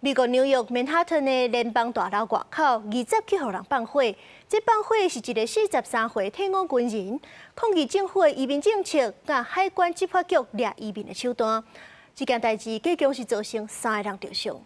美國紐約曼哈頓的聯邦大樓外口，二十去予人放火。這放火是一个43歲退伍軍人，抗議政府的移民政策，佮海關執法局掠移民的手段。這件代誌，計共是造成三个人著傷。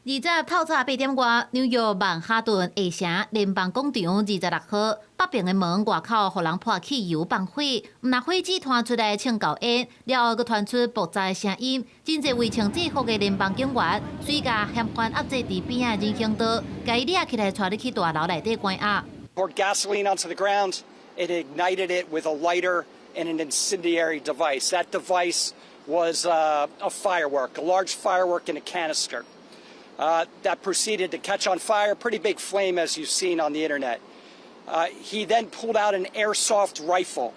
二十透早8點外，紐約曼哈頓下城聯邦廣場26號北邊的門外口，予人潑汽油放火，毋但火舌傳出來衝厚煙，了後閣傳出爆炸的聲音。真濟圍穿制服的聯邦警員，隨共嫌犯壓制佇邊仔人行道，共伊掠起來，帶入去大樓內底關押。 Poured gasoline onto the ground. It ignited it with a lighter and an incendiary device. That device was a firework, a large firework in a canister that proceeded to catch on fire, pretty big flame, as you've seen on the internet. He then pulled out an airsoft rifle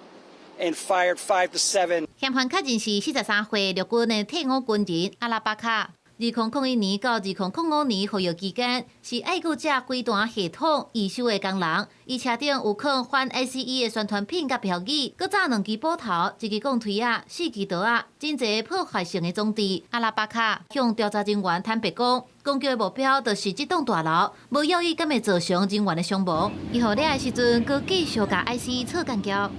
and fired 5 to 7. 嫌犯確認是43歲陸軍的退伍軍人阿拉巴卡。2001年到2005年服役期間，是愛國者飛彈系統維修的工人。伊車頂有囥反 ICE 的宣傳品佮標語，閣紮兩支斧頭、一支鋼錘仔、四支刀仔，真濟破壞性的裝置。阿拉巴卡向調查人員坦白講，攻擊的目標就是這棟大樓，無猶豫敢會造成人員的傷亡。伊予掠的時陣，閣繼續共 ICE 吵干譙。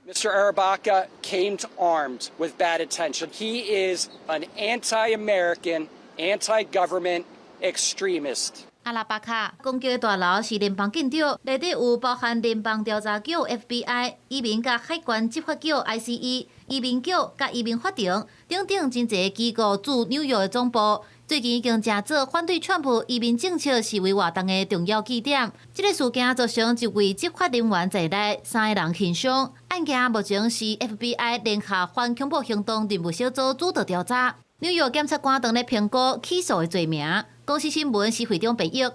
Mr. Arrabaca came armed with bad intention. He is an anti-American, anti-government extremist. 阿拉巴卡攻擊的大樓是聯邦建築，內底有包含聯邦調查局 FBI、移民佮海關執法局 ICE、移民局佮移民法庭等等真濟機構駐紐約的總部。最近已經成做反對川普移民政策示威活動的重要據點。這个事件造成一位執法人員在內三个人輕傷。案件目前是 FBI 聯合反恐怖行動任務小組主導調查。紐約檢察官正咧評估起訴的罪名。公視新聞施惠中編譯。